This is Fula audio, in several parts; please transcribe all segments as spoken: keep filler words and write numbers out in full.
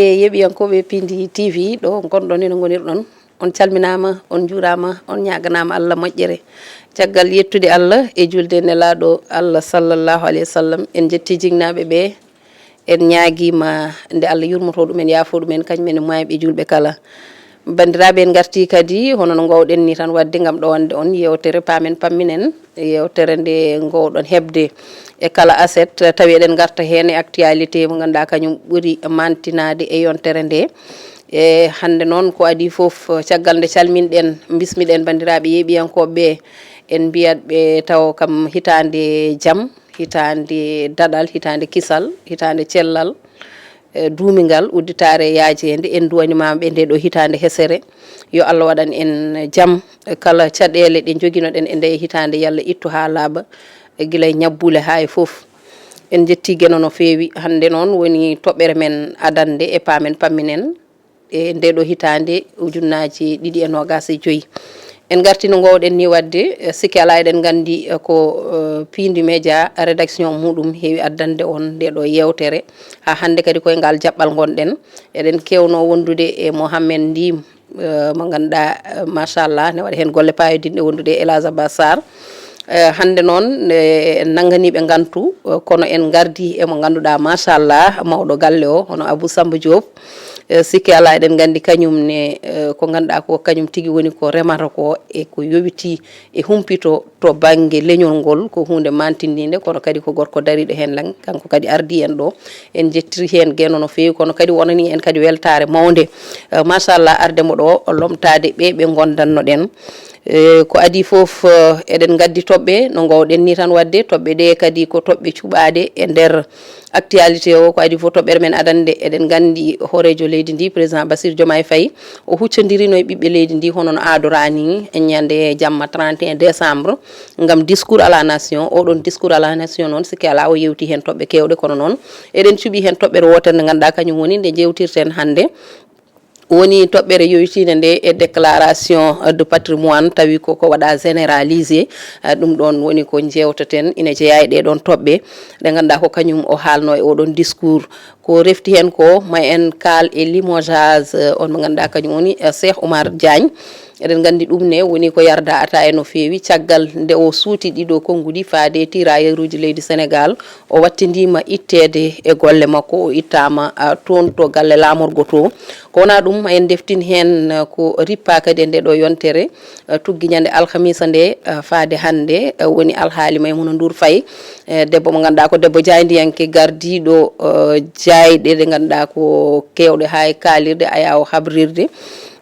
E yeeɓiyankooɓe Pindi T V, ɗo ngonɗon ene ngonirɗon, on calminaama, on njuuraama, on ñaaganaama Allah moƴƴere. Caggal yettude Allah e julde Nelaaɗo Allah sallallahu alayhi wa sallam, en njetti jinnaaɓe ɓe, en ñaagiima nde Allah yurmotoo ɗumen, yaafoo ɗumen, kañum en e maayɓe juulɓe kala. Banndiraaɓe, en ngartii kadi, hono no ngoowɗen ni tan waɗde, ngam ɗowande on yeewtere Paamen Pamminen, yeewtere nde ngoowɗon heɓde e kala aset, tawi eɗen ngarta heen e actualité mo ngannduɗaa kañum ɓuri maantinaade e yontere nde. E hannde noon, ko adii fof, caggal nde calminɗen, mbismiɗen banndiraaɓe yeeɓiyankooɓe ɓe, en mbiyat ɓe taw kam hitaande jam, hitaande daɗal, hitaande kisal, hitaande cellal, e duumingal, udditaare yaajeende. En nduwaniima ɓe nde ɗo hitaande hesere. Yo Allah waɗan en jam. Kala caɗeele ɗe njoginoɗen e nde hitaande, yo Allah ittu haa laaɓa, e gila e ñabbuule haa e fof. En njettii Geno no feewi. Hannde noon woni toɓɓere men adannde e Paamen Pamminen e nde ɗo hitaande ujunnaaji ɗiɗi e noogaas e joy. En ngartii no ngoowɗen ni waɗde, eh, sikke alaa eɗen nganndi, eh, ko, eh, Piindi Média rédaction muɗum heewi addande on nde ɗo yeewtere. Haa hannde kadi koye ngal jaɓɓal ngonɗen. Eɗen keewno wondude e Mohammed Ndim, eh, mo ngannduɗaa, eh, machallah, ne waɗa heen golle paayodinɗe wondude e El Hadj Abbas Sarr. Eh, hannde noon, eh, en nannganiiɓe ngantu, eh, kono en ngardii e mo ngannduɗaa, machallah, mawɗo galle o, hono Abou Samba Diop. Eh, sikke alaa, eɗen nganndi kañum ne, eh, ko ngannduɗaa ko kañum tigi woni ko remata ko e ko yowitii e humpito to bannge leñol ngol, ko huunde maantindiinde, kono kadi ko gorko dariiɗo heen lan, kanko kadi ardii en ɗo. En njettiri heen Geno no feewi, kono kadi wonanii en kadi weltaare mawnde. Eh, machallah, arde mo ɗo, o lomtaade ɓe ɓe ngondannoɗen. Eh, ko adii fof, eh, eɗen ngaddi toɓɓe, no ngoowɗen ni tan waɗde. Toɓɓe ɗe kadi ko toɓɓe cuɓaaɗe e nder actualité o. Ko adii fof toɓɓere men adannde, eɗen nganndi hooreejo leydi ndi, président Bassirou Diomaye Faye, o huccondirino e ɓiɓɓe leydi ndi, hono no aadorani e ñande jamma trente et un décembre, ngam discours à la nation. Oɗon discours à la nation noon, sikke alaa, o yewti heen toɓɓe keewɗe, kono noon eɗen cuɓi heen toɓɓere wootere nde ngannduɗaa kañum woni nde jewtirten hannde. Woni toɓɓere yoytiinde nde e déclaration de patrimoine, tawi ko ko waɗa généralisé. Eh, ɗum ɗoon woni ko njeewteten, ina jeyaa e ɗee ɗoon toɓɓe ɗe ngannduɗaa ko kañum o haalno e oɗon discours. Ko refti heen ko, ma en kaal e limogeage, eh, on mo ngannduɗaa kañum woni, eh, Cheikh Oumar Diagne. Eɗen nganndi ɗum ne woni ko yarda ataaya no feewi, caggal nde o suuti ɗiɗo konnguɗi faade e tirailleuruuji leydi Senegaal. O wattindiima itteede e golle makko, o ittaama, ah, toon to galle laamorgo to. Ko wonaa ɗum, en ndeftin heen, ah, ko rippaa kadi e nde ɗo yontere, ah, tuggi ñande alkamisa nde, ah, faade hannde, ah, woni alhaali Maimouna Ndour Faye, eh, debbo mo ngannduɗaa ko debbo jaayndiyanke, gardiiɗo, ah, jaayɗe ɗe ngannduɗaa ko keewɗe haa e kaalirɗe, ayaawo habrirde.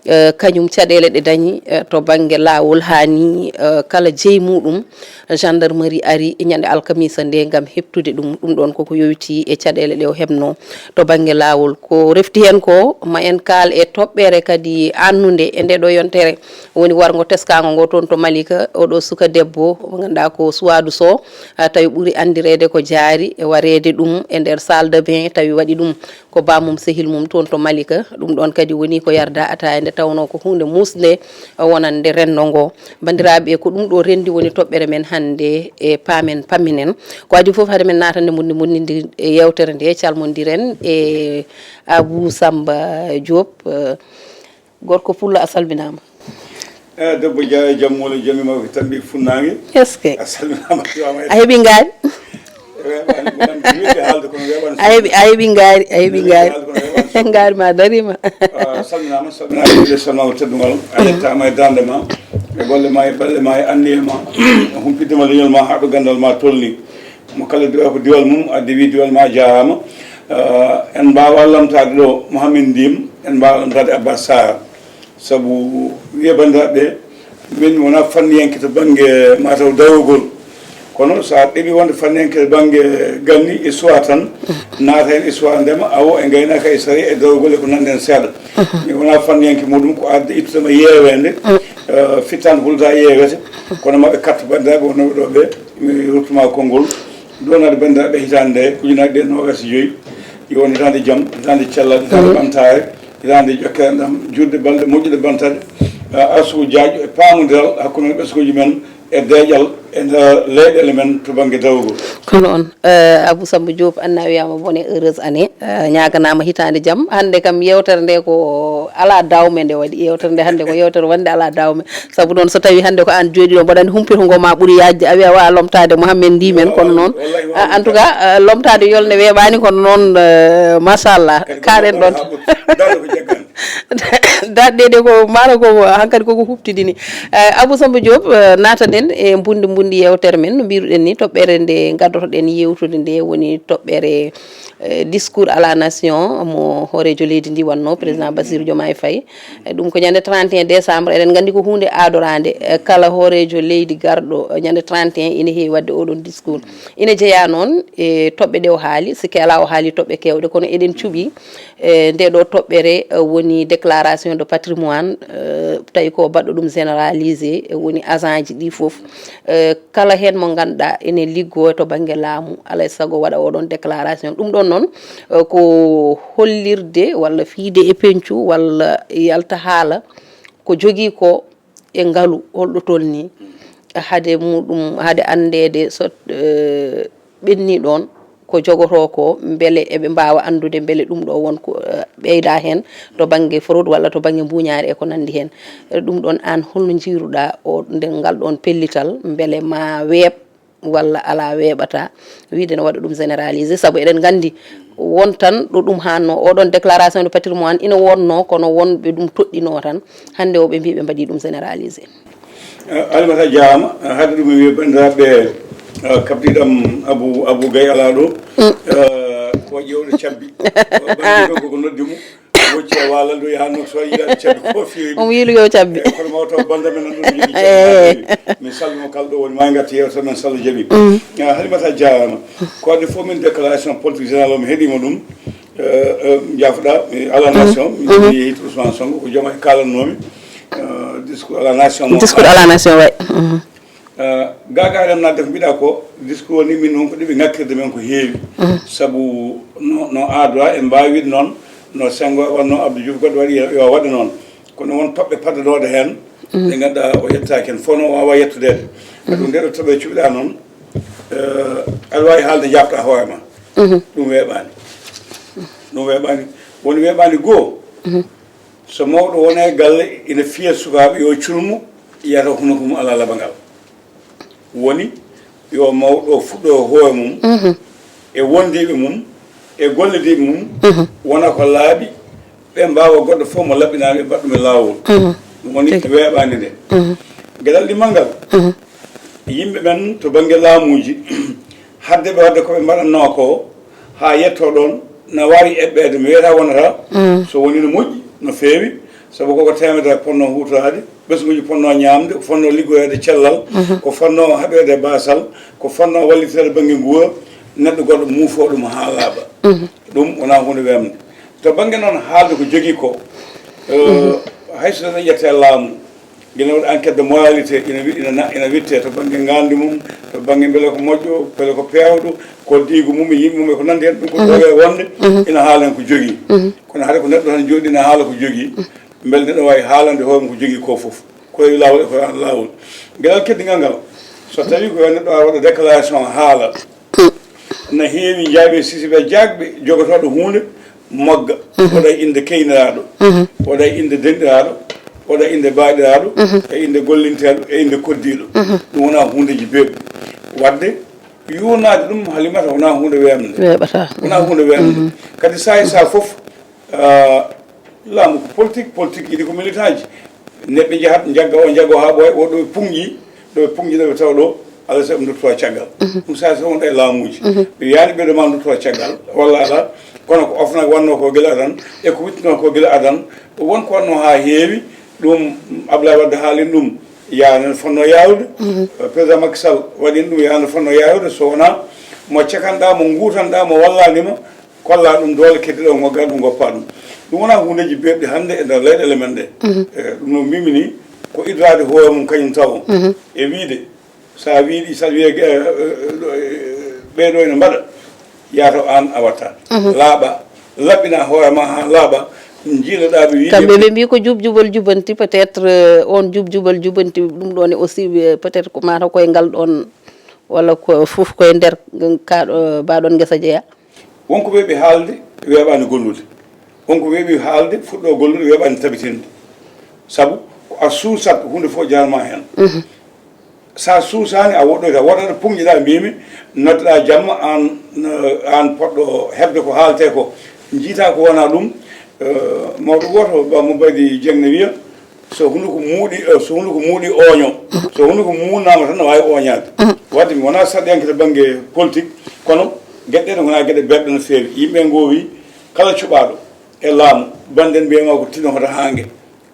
Eh, kañum caɗeele ɗe dañi, eh, to bannge laawol, haa ni, eh, kala jeyi muɗum, gendarmerie ari e ñande alkamisa nde ngam heɓtude ɗum. Ɗum ɗoon koko yowiti e caɗeele ɗe o heɓno to bannge laawol. Ko refti heen ko, ma en kaal e toɓɓere kadi annunde e nde ɗo yontere, woni warngo teskaango ngo toon to Malika. Oɗo suka debbo mo ngannduɗaa ko Suwaadu Sow, ah, tawi ɓuri anndireede ko Jaari, e wareede ɗum e nder salle de bain, tawi waɗi ɗum ko bammum sehil mum toon to Malika. Ɗum ɗoon kadi woni ko yarda ataaya, nde tawnoo ko huunde muusnde wonande renndo ngo. Banndiraaɓe, ko ɗum ɗo renndi woni toɓɓere men hannde e Paamen Pamminen. Ko adii fof, hade men naatande mbundi mbundi ndi e yeewtere nde, calmondiren e Abou Samba Diop. Eh, gorko pullo, a salminaama. Eh, debbo Dia, jam woni, jam ma ko tambi funnaange. Est-ce que? A salminaama, a juuraama. A heɓi ngaari? Weeɓaani, weeɓaani, mi yiɗi haalde kono weeɓaani. A heɓi, a heɓi ngaari, a heɓi ngaari. Mi yiɗi haalde kono weeɓaani. Ngaari ma dariima. Ah, salminaama, salminaama, salminaama teddungal. A yettaama e darnde ma, e golle ma, e balɗe ma, e anniya ma. Humpitde ma leñol ma, haa ɗo ganndal ma tolni. Mo kala diwa ko diwal mum, a diwi diwal ma, a jaaraama. Ah, en mbaawa lamtaade ɗo Mohamed Ndim, en mbaawa lamtaade Abbas Sarr. Sabu wiye banndiraaɓe, min wonaa fanniyanke to bannge mataw dawrugol. Kono so a ɗeɓi wonde fanniyanke to bannge ganni, histoire tan, naata heen histoire ndema, awo e ngaynaaka, e sariya, e dawrugol e ko nanndi heen seeɗa. Mi wonaa fanniyanke muɗum, ko adde ittudema yeeweende, eh, fittaande hulata yeewete. Kono maɓe katta banndiraaɓe wonnooɓe ɗo ɓe, mi ruttuma konngol. Ɗo naade banndiraaɓe hitaande nde, ujunaaji ɗiɗi e noogaas e joy, yo won hitaande jam, hitaande cellal, hitaande ɓamtaare, hitaande jokkere enɗam, juutde balɗe, moƴƴude bamtaɗe, eh, arsugu jaajɗo e paamondiral hakkunde men ɓesnguuji men e deeƴal e nder leyɗeele men to bannge dawrugol. Ko noon, eh, Abou Samba Diop, Anna wiyaama bonne heureuse année, eh, ñaaganaama hitaande jam. Hannde kam yeewtere nde ko alaa dawme nde waɗi. Yeewtere nde hannde ko yeewtere wonde alaa dawme. Sabu noon so tawii hannde ko aan jooɗiiɗo, mboɗo anndi humpito ngo ma ɓuri yaajde. A wiya wa lomtaade Mouhamed Ndi men, kono noon, ah, en tout cas, eh, lomtaade yolnde weeɓaani, kono noon, eh, machallah, kaaren ɗoon. Daɗɗe ɗe ko maaro ko hankadi koko huɓtidini. Eh, Abou Samba Diop, eh, naataɗen e mbundi mbundi yeewtere men. No mbiruɗen ni, toɓɓere nde gaddotoɗen yewtude nde woni toɓɓere, eh, discours à la nation mo hooreejo leydi ndi wonno, président Bassirou Diomaye Faye. Eh, ɗum ko ñande trente et un décembre. Eɗen nganndi ko huunde aadoraande, eh, kala hooreejo leydi garɗo, eh, ñande trente et un ina heewi waɗde oɗon discours. Ina jeyaa noon e toɓɓe ɗe o haali, sikke alaa o haali toɓɓe keewɗe, kono eɗen cuɓi e nde ɗo toɓɓere, eh, woni déclaration de patrimoine, eh, tawi ko baɗɗo ɗum généralisé, eh, woni agent ji ɗi fof, eh, kala heen mo ngannduɗaa ene liggoo to bannge laamu, alaa e sago waɗa oɗon déclaration. Ɗum ɗon noon, eh, ko hollirde walla fiyde e peñcu walla yalta haala ko jogii ko e ngalu holɗo tolni, hade muɗum, hade anndeede so, eh, ɓenni ɗoon ko jogotoo ko, mbele eɓe mbaawa anndude mbele ɗum ɗo won ko, eh, ɓeyda heen to bannge fraude walla to bannge mbuuñaari e ko nanndi heen. Eh, ɗum ɗoon aan holno njiiruɗaa o, nde ngal ɗoon pellital, mbele ma weeɓ walla alaa weeɓata, wiide no waɗa ɗum généralisé, sabu eɗen nganndi won tan ɗo ɗum haanno, oɗon déclaration de patrimoine ina wonno, kono wonɓe ɗum toɗɗino tan, hannde o ɓe mbi ɓe mbaɗi ɗum généralisé. Eh, Alimata jaama, eh, hade ɗum mi wiya banndiraaɓe, eh, kabdiɗam Abou, Abou Gaye alaa ɗo. Mm. Eh, ko ƴeewɗo cabbi. Ko banndiraaɓe ko noddi mo. Wocci e waalal ɗo yahanno so yiɗaɓe cabbi ko feewi. Omo yiiluyo cabbi. Eh, kono mawtaw banda men nan ɗum yiɗi cabbi. Eh. Min salmimo kala ɗo woni ma gatti yeewtere men sallo jaɓi. Mm. Ah, Halimata jaarama. Ko wadde fof min déclaration politique générale o mi heɗima ɗum. Eh, eh, jaafoɗa, eh, à la nation, min yehi to Ousmane Sonko, ko joom ay kalannomi. Eh, discours à la nation mo. Discours à la nation, way. Mhm. Eh, gaga eɗen nadde ko mbiɗa ko, discours ni min noon ko ɗiɓe ngakkirde men ko heewi. Mhm. Sabu no, no adoa en mbawi wiide noon, no Senghor wonno, Abdou Diouf goɗɗo waɗi yo waɗe noon. Kono won toɓɓe paddanooɗe heen, mhm, ɗe ngannduɗaa o yettaaki heen, fof no waawa yettodeede. Mhm. Ɗum nde ɗo toɓɓe cuɓiɗa noon, eh, aɗa waawi haalde jaabta hoore ma. Mhm. Ɗum weeɓaani. Ɗum weeɓaani. Woni weeɓaani goo. Mhm. So mawɗo wona e galle ina fiya sukaaɓe yo culmu, yiyata hunuko mum alaa labangal. Woni yo mawɗo fuɗɗo hoore mum, mhm, e wondiiɓe mum, e gollodiiɓe mum, mhm, wona ko laaɓi, ɓe mbaawa goɗɗo fof mo laɓɓinaami ɓe mbaɗa ɗum e laawol. Mhm. Ɗum woni, tigi, weeɓaani nde. Mhm. Geɗal ɗimmal ngal, mhm, yimɓe ɓen to bannge laamuuji, hadde ɓe waɗde ko ɓe mbaɗatnoo ko, haa yettoo ɗoon, na waawi eɓɓeede. Mi wiyata wonata, mm, so woni no moƴƴi, no feewi, sabu koko teemedere ponno huutoraade, ɓesnguuji ponno ñaamde, ko fonno liggoyeede cellal, mhm, ko fonno haɓeede baasal, ko fonno walliteede bannge nguura, neɗɗo goɗɗo muufoo ɗum haa laaɓa. Mhm. Ɗum wonaa huunde weemde. To bannge noon haalde ko jogii ko, eh, mhm, hay so neɗɗo ƴettee laamu, gila waɗi enquête de moralité, ina wi-, ina na-, ina witte to bannge ngaandi mum, to bannge mbele ko moƴƴo, mbele ko peewɗo, ko diigu mum e yimɓe mum e ko nanndi heen, ɗum ko, mhm, ɗowe wonde, mhm, ina haala heen ko jogii. Mhm. Kono hade ko neɗɗo tan jooɗi ina haala ko jogii, mhm, mbele neɗɗo waawi haalande hoore mum ko jogii ko fof. Ko e laawol e ko alaa laawol. Geɗal keddigal ngal, so tawii ko neɗɗo a waɗa déclaration haala, na heewi njaaɓe sisiɓe jaagɓe jogotooɗo huunde, mogga. Mhm. Waɗa e innde keyniraaɗo, mhm, waɗa e innde denɗiraaɗo, waɗa e innde baaɗiraaɗo, mhm, e innde gollinteeɗo, e innde koddiiɗo. Mhm. Ɗum wonaa huundeeji beeɓɗi. Waɗde, yuurnaade ɗum Halimata wonaa huunde weemde. Weeɓataa. Wonaa huunde weemde. Mhm. Kadi sahaa e sahaa fof, ah, laamu ko politique, politique yiɗi ko militant ji. Neɗɗo jahat, njagga o, njagga o haa ɓooya, o ɗo ɓe puñƴi, ɗo ɓe puñƴi, ɗo ɓe tawa ɗo, alaa sago ɓe nduttowa caggal. Mhm. Ɗum sahaa so wonɗo e laamuuji. Mhm. Ɓe wiyaani ɓeɗo ma nduttowa caggal, walla alaa, kono ko OFNAC wannoo ko gila adan, e ko wittinoo ko gila adan, won ko wannoo haa heewi, ɗum Abdoulaye Wade haalin ɗum, yaani no fonnoo yaawde. Mhm. Président Macky Sall waɗin ɗum, yaani no fonnoo yaawde, so wonaa mo cakanɗaa, mo nguutanɗaa, mo wallaani mo, kolla ɗum doole keddiɗo, ngogga ɗum, goppa ɗum. Ɗum wonaa huundeeji beeɓɗi hannde e nder leyɗeele men ɗe. Mhm. E, ɗum no mbimi ni, ko idraade hoore mum kañum tawo. Mhm. E wiide, so a wiiɗi, so a wiye, e, e, e, ɓeeɗo ene mbaɗa, yaa taw aan a watta. Mhm. Laaɓa, laɓɓina hoore ma haa laaɓa, njiiloɗaa ɓe wiide. Kamɓe ɓe mbi ko jubjubal jubanti, peut-être, euh, on jubjubal jubanti, ɗum ɗon e aussi, euh, peut-être ko mataw koye ngal ɗon Walla ko fof koye nder ka ɗo, ba ɗon ngesa jeyaa? Won ko weeɓi haalde, weeɓaani gollude. Won ko weeɓi haalde, fuɗɗo gollude, weeɓaani tabitinde. Sabu ko a suusat, huunde fof jaarma heen. Mhm. So a suusaani, a woɗɗoyta. Woɗɗata puñjiɗaa, mbiimi, noddeɗaa jamma, aan, aan poɗɗo heɓde ko haaletee ko. Njiitaa ko wonaa ɗum. Eh, mawɗo gooto, Ba Mbaydi Jeŋ ne wiya, so hunuko muuɗi, eh, so hunuko muuɗi ooño. So hunuko muunnaama tan, no waawi ooñaade. Wadde mi wonaa sarɗiyanke to bannge politique, kono geɗe ɗe ngonaa geɗe belɗe no feewi. Yimɓe ngoowi kala cuɓaaɗo e laamu, bannden mbiyama ko tinno hoto haange.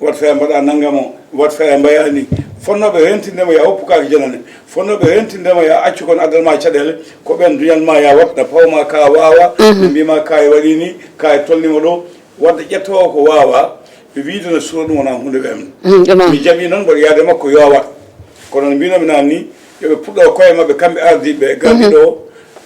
Wat faya mbaɗa nanngam o, wat faya mbayaani. Fonnooɓe rentindema ya woppu kaake janane. Fonnooɓe rentindema ya accu kon addana ma caɗeele. Ko ɓen duñan ma ya wat na pawma ka waawa. Mhm. Ɓe mbima ka e waɗi ni, ka e tolnima ɗo. Wadde ƴettoowo ko waawa, ɓe wiide no suura ɗum wona huunde weemde. Mhm, ɗum noon. Mi jaɓi noon mboɗo yaade makko yo wat. Kono no mbinomi naan ni, yo ɓe puɗɗo koye maɓɓe kamɓe ardiiɓe ɓe, gardiiɗo o,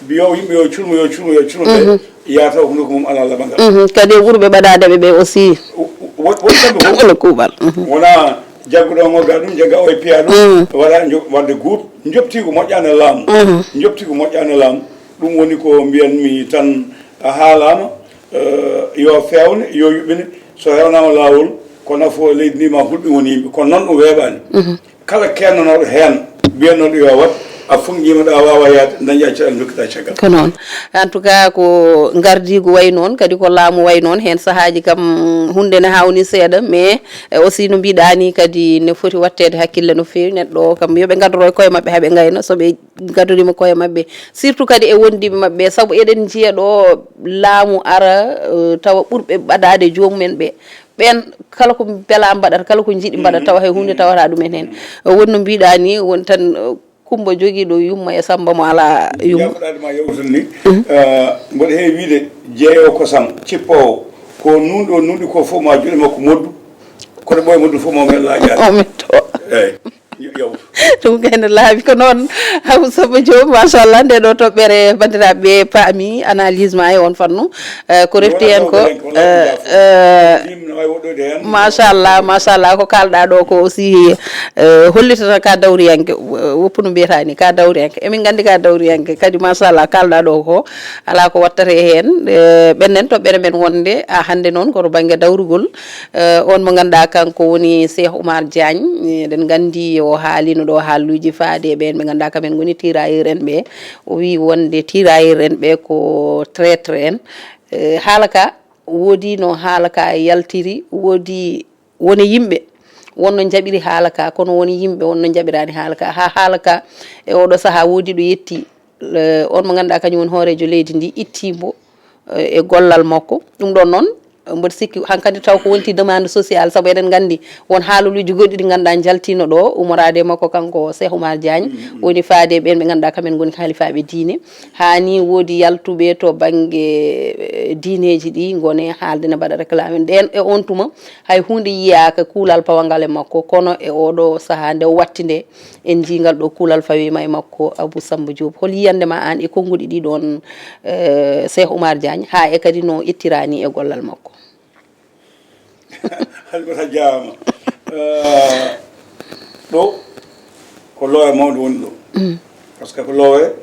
mbiyo yimɓe yo culmo, yo culmo, yo culmo ɓe, mhm, yaata ko hunuko mum alaa laɓangal. Mhm. Kadi e ɓurɓe ɓadaade ɓe ɓe aussi. Wo-, wo-, woni kamɓe fof. Wona kuuɓal. Mhm. Wona jagguɗo ngo ga ɗum, jagga o e piya ɗum, mhm, waɗa njo-, wadde guut, njopti ko moƴƴaani e laamu. Mhm. Njopti ko moƴƴaani e laamu. Ɗum woni ko mbiyanmi tan, a haalaama, eh, yo feewne, yo yuɓɓine. So rewnaama laawol, ko nafo leydi ndi ma hulɓe woni yimɓe. Kono noon ɗum weeɓaani. Mhm. Kala keennanooɗo heen, mbiyannooɗo yo wat, a fuñƴiima ɗo a waawa yahde, dañƴaa caɗeele, ndokkiɗaa caggal. Ko noon. En tout cas, ko ngardiigu wayi noon, kadi ko laamu wayi noon. Heen sahaaji kam, huunde ne haawnii seeɗa, mais, eh, aussi no mbiɗaa ni kadi ne foti watteede hakkille no feewi. Neɗɗo o kam, yo ɓe ngadoro e koye maɓɓe haa ɓe ngayna, so ɓe ngadoriima koye maɓɓe. Surtout kadi e wondiiɓe maɓɓe, sabu eɗen njiya ɗo laamu ara, eh, tawa ɓurɓe ɓadaade joomum en ɓe. Ɓeen kala ko mbela mbaɗata, kala ko njiɗi mbaɗata, tawa hay huunde tawata ɗum en heen. Won no mbiɗa ni, won tan, eh, Kumba jogiiɗo yumma e Samba mo alaa yumma. Jaafoɗaade ma yawtude ni, eh, mboɗo heewi wiide jeeyo kosam, cippoowo, ko nuunɗo o nuunɗi ko fof ma juuɗe makko moddu, kono ɓooye moddu fof ma men laaƴaade. O metto. Eeyi. Yo, yo. Ɗum kay no laaɓi ko noon. Haw Samba Diop, machallah, nde ɗo toɓɓere banndiraaɓe ɓe paami analyse ma e on fannu. Eh, ko refti heen ko, eh, eh, machallah, machallah, ko kaalɗa ɗo ko aussi, eh, hollitata ka dawriyanke, eh, woppu no mbiyata ni, ka dawriyanke. Emin nganndi ka dawriyanke, kadi machallah, kaalɗa ɗo ko, alaa ko wattata e heen. Eh, ɓenɗen toɓɓere men wonde, a hannde noon ko to bannge dawrugol. Eh, on mo ngannduɗaa kanko woni Cheikh Oumar Diagne. Eh, eɗen nganndi o haalino ɗo haaluuji faade e ɓeen ɓe ngannduɗaa kamen ngoni tirailleurs en ɓe. O wii wonde tirailleurs en ɓe ko traître en. Eh, haala ka woodi no haala ka yaltiri, woodi wone yimɓe wonno njaɓiri haala ka, kono woni yimɓe wonno njaɓiraani haala ka. Haa haala ka e oɗo sahaa woodi ɗo yetti. Eh, on mo ngannduɗaa kañum woni hooreejo leydi ndi, ittii mbo, eh, e gollal makko. Ɗum ɗon noon, mboɗo sikki hankadi taw ko wonti demande social, sabu eɗen nganndi won haaluuji goɗɗi ɗi ngannduɗaa njaltiino ɗo, ummoraade e makko kanko Cheikh Oumar Diagne, woni faade e ɓeen ɓe ngannduɗaa kamen ngoni halifaaɓe diine. Haa ni woodi yaltuɓe to bannge, eh, diineeji ɗi, ngone haalde ne mbaɗa réclame. Nden e on tuma, hay huunde yiyaaka kuulal pawangal e makko, kono e oɗo sahaa nde o watti nde, en njii ngal ɗo kuulal fawiima e makko, Abou Samba Diop. Hol yiyannde ma aan e konnguɗi ɗi ɗoon, eh, Cheikh Oumar Diagne, haa e kadi no ittirani e gollal makko? Halimata jaaraama. Eh, ɗo ko loowe mawnde woni ɗo. Mm. Par ce que ko loowe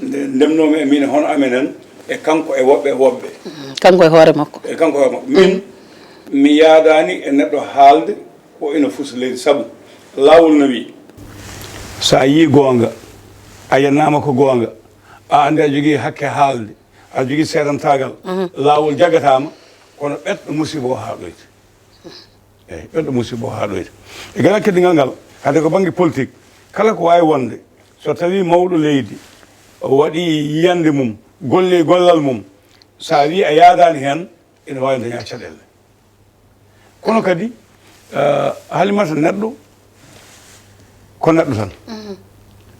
nde ndemnoomi e min hono amen en, e kanko e woɓɓe e woɓɓe. Mm. Kanko e hoore makko. E kanko e hoore makko. Min, mm, mi yaadaani e neɗɗo haalde ko ina fusa leydi. Sabu laawol no wiyi, so a yii goonga, a yennaama ko goonga, a anndi a jogii hakke haalde, aɗa jogii seedantaagal, mhm, laawol jaggataama, kono ɓeɗɗo musiba o haa ɗoyta. Eeyi, ɓeɗɗo musiba o haa ɗoyta. E gaɗal keddingal ngal, hade ko bannge politique, kala ko waawi wonde, so tawii mawɗo leydi o waɗi yiyannde mum, golli gollal mum, so a wii a yaadaani heen, ina waawi dañaa caɗeele. Kono kadi, eh, Halimata, neɗɗo ko neɗɗo tan. Mhm.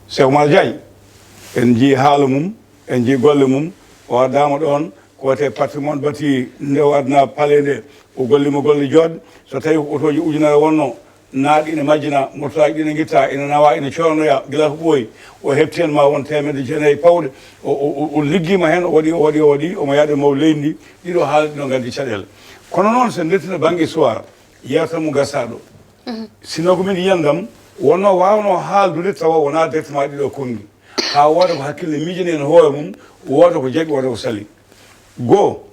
Cheikh Oumar Diagne, en njii haala mum, en njii golle mum, o addaama ɗoon, ko wiyetee patrimoine bâti nde o adna palais nde, o gollima golle joɗɗe. So tawii ko otooji ujunere wonno, naaɗi ina majjina, mototaaji ɗi ina ngitta, ina nawa, ina coornoya, gila ko ɓooyi, o heɓti heen ma won teemedde jeenayi pawɗe, o, o, o, o liggiima heen, o waɗi, o waɗi, o waɗi, omo yaade maw leydi ndi, ɗiɗo haala ɗino ngaddi caɗeele. Kono noon, so en ndettina bannge histoire, yeewtere mo gasaaɗo. Mhm. Sinno ko min yiyandam, wonno waawnoo haaldude tawa wonaa directement ɗiɗo konngi. haa wooda ko hakkille miijani en hoore mum, wooda ko jaɓi, wooda ko sali. Goo,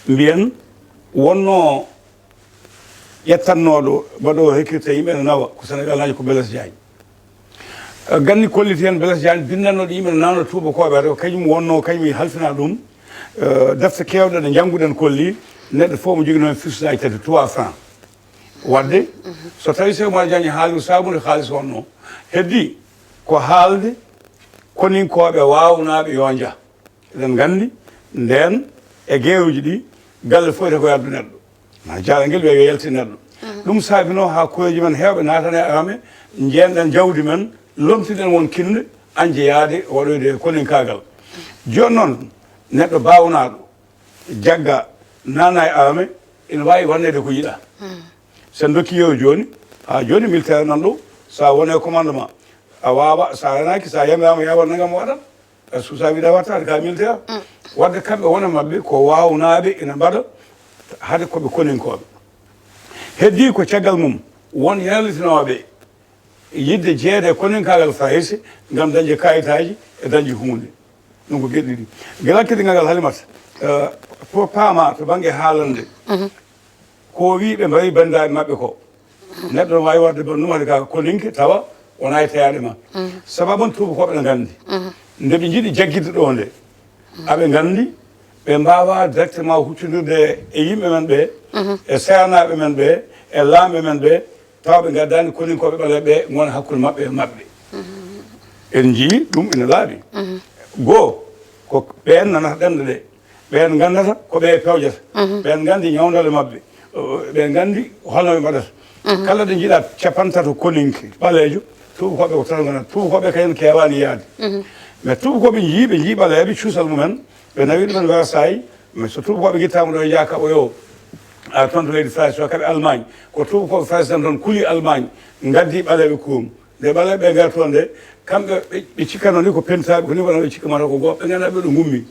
mbiyen wonnoo ƴettannooɗo mbaɗoowo recruté yimɓe no nawa ko Sénégal naajo ko Blaise Diagne. Eh, ganni kolliti heen Blaise Diagne binndannoɗo yimɓe no nawno tuubakooɓe, ko kañum wonnoo kañum halfina ɗum. Eh, defte keewɗe ɗe njannguɗen kolli neɗɗo fof mo joginoo heen firsaaji tati, trois francs. Waɗde, so tawii Seeku Umar Jaañ haalii ko saabunde haalis wonnoo, heddii ko haalde koninkooɓe waawnaaɓe yo njah. Eɗen nganndi ndeen e geeruuji ɗi galle fof wiyata ko yo addu neɗɗo. Ma jaala ngel wiya yo yaltin neɗɗo. Ɗum saabinoo haa koreeji men heewɓe naatana e arame, njeenɗen jawdi men, lomtiɗen won kinɗe, añde yaade waɗoyde koninkaagal. Jooni noon, neɗɗo baawnaaɗo, jagga, naatna e arame, ina waawi wanneede ko yiɗaa. So en ndokki yeru jooni, haa jooni militaire nan ɗo, so a woni e commandement, a waawa, so a renaaki, so a yamiraama, yaa waɗ nangam waɗa. Parce que so a wiɗa wattaade ka militaire, waɗde kamɓe wona maɓɓe ko waawnaaɓe ina mbaɗa, hade ko ɓe koninkooɓe. Heddii ko caggal mum, won yarlitinooɓe yiɗde jeyeede e koninkaagal Farayse ngam dañde kayitaaji e dañde huunde. Ɗum ko geɗe ɗiɗi. Gila keddingal ngal Halimata, eh, pour paama to bannge haalande, ko wii ɓe mbaɗi banndiraaɓe maɓɓe ko. Neɗɗo no waawi waɗde banndu mum hade ka koninke tawa wonaa e teyaaɗe ma. Sababu on tuubakooɓe ne nganndi. Nde ɓe njiɗi jaggitde ɗo nde, aɓe nganndi ɓe mbaawaa directement huccondirde e yimɓe men ɓe, e seernaaɓe men ɓe, e laamɓe men ɓe, tawa ɓe ngaddaani koninkooɓe ɓaleeɓe ɓe ngona hakkunde maɓɓe e maɓɓe. En njiyii ɗum ina laaɓi. Goo, ko ɓeen nanata ɗemɗe ɗe, ɓeen nganndata ko ɓe pewjata, ɓeen nganndi ñawndale maɓɓe, ɓeen nganndi holno ɓe mbaɗata. Kala ɗo njiɗaa capanɗe tato koninke ɓaleejo, tuubakooɓe ko tato ngonata. Tuubakooɓe kañum keewaani yahde. Mais tuubakooɓe njiyii, ɓe njiyii ɓaleeɓe, cuusal mumen, ɓe nawi ɗumen Versailles, mais so tuubakooɓe ngittaama ɗo, njaha kaɓoyoo, a, toon to leydi France, yo kaɓe Allemagne. Ko tuubakooɓe Farayse tan toon kuli Allemagne, ngaddi ɓaleeɓe kuum. Nde ɓaleeɓe ɓe ngari toon nde, kamɓe ɓe, ɓe cikkatnoo ni ko pentaaɓe, ko ni waɗa ɓe cikka mata ko goo, ɓe nganndaa ɓe ɗo ngummi.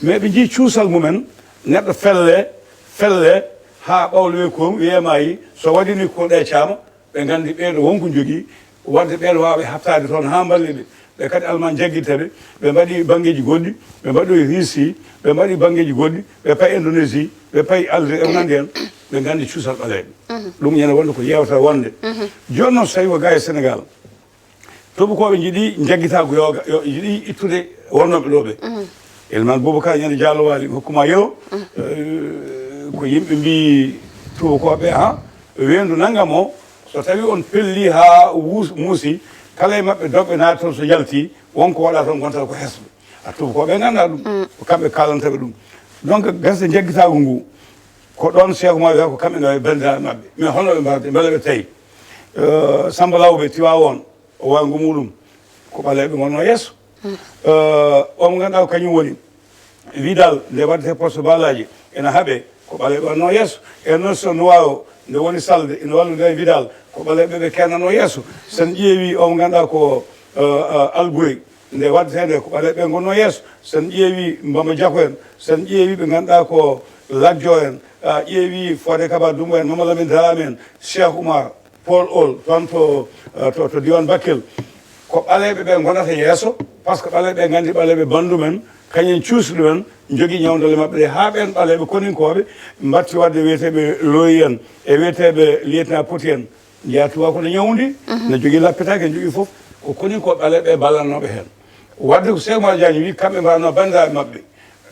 Mais ɓe njiyii cuusal mumen, neɗɗo felle, felle, haa ɓawlo wiyee kuum, wiyee maayi, so waɗi ni ko ɗe caama, ɓe nganndi ɓeeɗo won ko njogii, waɗde ɓeen waawɓe haɓtaade toon haa mballi ɓe. Ɓe kadi Almaañ jaggitta ɓe, ɓe mbaɗi banngeeji goɗɗi, ɓe mbaɗi Russie, ɓe mbaɗi banngeeji goɗɗi, ɓe payi Indonésie, ɓe payi Algérie, ɓe nganndi heen, ɓe nganndi cuusal ɓaleeɓe. Ɗum ene wonde ko yeewtere wonde. Jooni noon, so tawii ko gaa e Sénégal, tuubakooɓe njiɗi njaggitaako yo, yo, njiɗi ittude wonnooɓe ɗo ɓe. Eliman Boubacar Ñande Diallo Waali, mi hokkuma yeru, eh, ko yimɓe mbii tuubakooɓe, ha, weendu nanngam o, so tawii on pelli haa wuus-, muusi, kala e maɓɓe dogɓe naata toon so njalti, won ko waɗa toon, ngonta ko hesɓe. A tuubakooɓe nganndaa ɗum, ko kamɓe kaalanta ɓe ɗum. Donc, gasde njaggitaagu ngu, ko ɗoon Seeku Umar wiyata ko kamɓe ngawi banndiraaɓe maɓɓe. Mais holno ɓe mbaɗata, mbele ɓe tawi, eh, Samba Lawbe Tiwaawoon, o wawi ngu muɗum, ko ɓaleeɓe ngonno yeeso. Eh, o mo ngannduɗaa ko kañum woni Vidal, nde waɗete poste balaji, ena haaɓe, ko ɓaleeɓe wonno yeeso. Ernesto Nuwaro, nde woni salde, ina wallodira e Vidal, ko ɓaleeɓe ɓe kennanno yeeso. Sen ƴeewi o mo ngannduɗaa ko, eh, eh, Alboury, nde waɗete nde, ko ɓaleeɓe ngonno yeeso. Sen ƴeewi Mbamba Diakhou en, sen ƴeewi ɓe ngannduɗaa ko Lat Dior en, a ƴeewi Fodé Kaba Doumbouya en, Mama Lamine Dramé en, Cheikh Oumar, Paul Hall, toon to, eh, to, to diiwaan Bakel. Ko ɓaleeɓe ɓe ngonata yeeso, par ce que ɓaleeɓe ɓe nganndi ɓaleeɓe banndum en, kañum en cuusɗum en, njogii ñawndale maɓɓe ɗe, haa ɓeen ɓaleeɓe koninkooɓe mbatti waɗde wiyeteeɓe Loyi en, e wiyeteeɓe lieutenant Poti en. Njeyaa tubaako no ñawndi, no jogii lappitaaki, no jogii fof. Ko koninkooɓe ɓaleeɓe ɓe ballannooɓe heen. Waɗde ko Seeku Umar Jaañ wii, kamɓe mbaɗno banndiraaɓe maɓɓe.